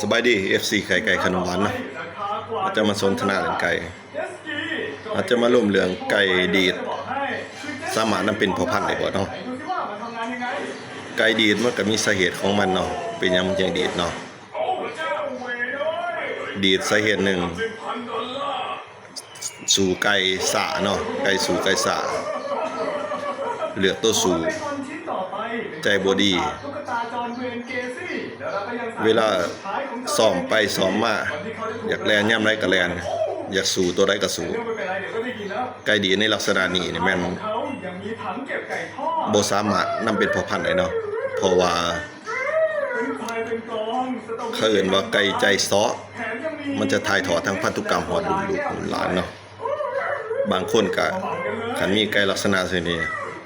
ສະບາຍດີ ເອັຟຊີ ໄຂ່ໄກ່ຂະໜົມຫວານເນາະ, ເຮົາຈະມາສົນທະນາເລື່ອງໄກ່, ເຮົາຈະມາລົມເລື່ອງໄກ່ດີດ ສາມາດນຳເປັນພໍ່ພັນໄດ້ບໍ່ເນາະ? ໄກ່ດີດມັນກໍມີສາເຫດຂອງມັນເນາະ, ເປັນຫຍັງມັນຈຶ່ງດີດເນາະ? ດີດສາເຫດໜຶ່ງ ສູ້ໄກ່ຊ້າເນາະ, ໄກ່ສູ້ໄກ່ຊ້າ ເລືອກໂຕສູ້ ໃຈບໍ່ດີ. ເວລາຊ້ອມໄປຊ້ອມມາ ຢາກແລ່ນຍາມໃດກໍແລ່ນ, ຢາກສູ້ໂຕໃດກໍສູ້. ໄກ່ດີດໃນລັກສະນະນີ້ນີ້ແມ່ນບໍ່ສາມາດນຳເປັນພໍ່ພັນໄດ້ເນາະ, ເພາະວ່າ ເຂົາເອີ້ນວ່າໄກ່ໃຈເຊາະ, ມັນຈະຖ່າຍທອດທາງພັນທຸກຳຮອດລຸ້ນລູກລຸ້ນຫຼານເນາະ. ບາງຄົນກະ ຄັນມີໄກ່ລັກສະນະຊີ້ນີ້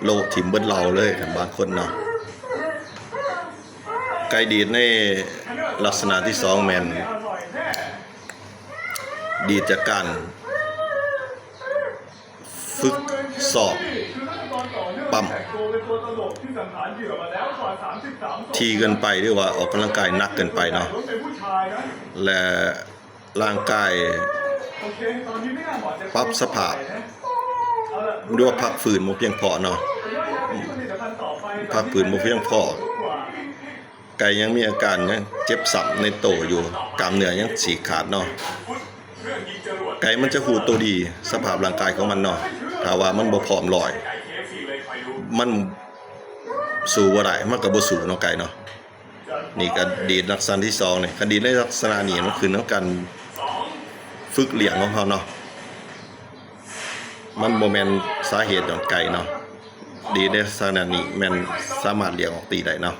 ໂລະຖິ້ມເບິດເຫຼົ່າເລີຍ ຄັນບາງຄົນເນາະ. ໄກ່ດີດໃນລັກສະນະທີສອງແມ່ນ ດີດຈາກການ ຝຶກຊ້ອມປ້ຳທີ່ເກີນໄປ ຫຼືວ່າອອກກຳລັງກາຍໜັກເກີນໄປເນາະ ແລະ ຮ່າງກາຍປັບສະພາບ ຫຼືວ່າພັກຟື້ນບໍ່ພຽງພໍເນາະ, ພັກຟື້ນບໍ່ພຽງພໍ. ໄກ່ຍັງມີອາການຍັງເຈັບຊ້ຳໃນໂຕຢູ່, ກ້າມເນື້ອຍັງສີກຂາດເນາະ. ໄກ່ມັນຈະຮູ້ໂຕດີສະພາບຮ່າງກາຍຂອງມັນເນາະ, ຖ້າວ່າມັນບໍ່ພ້ອມຮ້ອຍ ມັນສູ້ບໍ່ໄດ້ ມັນກໍບໍ່ສູ້ເນາະໄກ່ເນາະ. ນີ້ກໍດີດລັກສະນະທີສອງນີ້, ຄັນດີດໃນລັກສະນະນີ້ ມັນຂຶ້ນກັບການຝຶກລ້ຽງຂອງເຮົາເນາະ. ມັນບໍ່ແມ່ນສາເຫດຍ້ອນໄກ່ເນາະ, ດີດໃນລັກສະນະນີ້ແມ່ນສາມາດລ້ຽງອອກຕີໄດ້ເນາະ,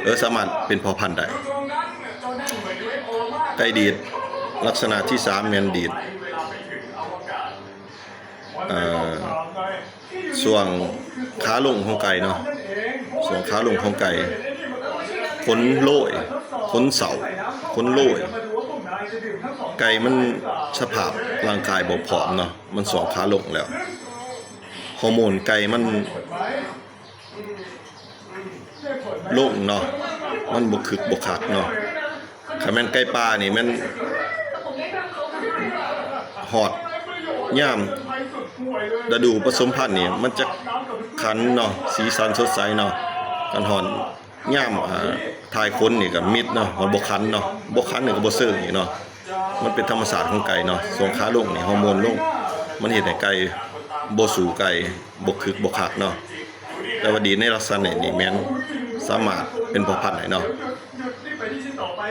ເອີ ສາມາດເປັນພໍ່ພັນໄດ້. ໄກ່ດີດລັກສະນະທີສາມແມ່ນດີດ ເອີ ຊ່ວງຂາລົງຂອງໄກ່ເນາະ, ຊ່ວງຂາລົງຂອງໄກ່ ຂົນໂລ້ຍ ຂົນເສົ້າ ຂົນໂລ້ຍ. ໄກ່ມັນສະພາບຮ່າງກາຍບໍ່ພ້ອມເນາະ, ມັນຊ່ວງຂາລົງແລ້ວ ຮໍໂມນໄກ່ມັນ ລົງເນາະ, ມັນບໍ່ຄຶກບໍ່ຄັກເນາະ. ຄັນແມ່ນໄກ່ປ່ານີ້ແມ່ນຮອດຍາມລະດູປະສົມພັນນີ້ ມັນຈະຂັນເນາະ, ສີສັນສົດໃສເນາະ. ຄັນຮອດຍາມ ອ່າ ຖ່າຍຂົນນີ້ກໍມິດເນາະ, ມັນບໍ່ຂັນເນາະ, ບໍ່ຂັນນີ້ກໍບໍ່ເຊີງອີກເນາະ. ມັນເປັນທຳມະຊາດຂອງໄກ່ເນາະ, ຊ່ວງຂາລົງນີ້ຮໍໂມນລົງ ມັນເຮັດໃຫ້ໄກ່ບໍ່ສູ້ໄກ່ ບໍ່ຄຶກບໍ່ຄັກເນາະ. ແຕ່ວ່າດີໃນລັກສະນະນີ້ແມ່ນສາມາດເປັນພໍ່ພັນໄດ້ເນາະ.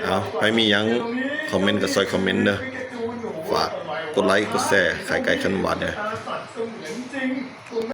ເອົາ ໃຜມີຫຍັງຄອມເມັນກໍຊ່ອຍຄອມເມັນເດີ. ຝາກກົດໄລກົດແຊ ຂາຍໄກ່ຄັນຫວານເດີ.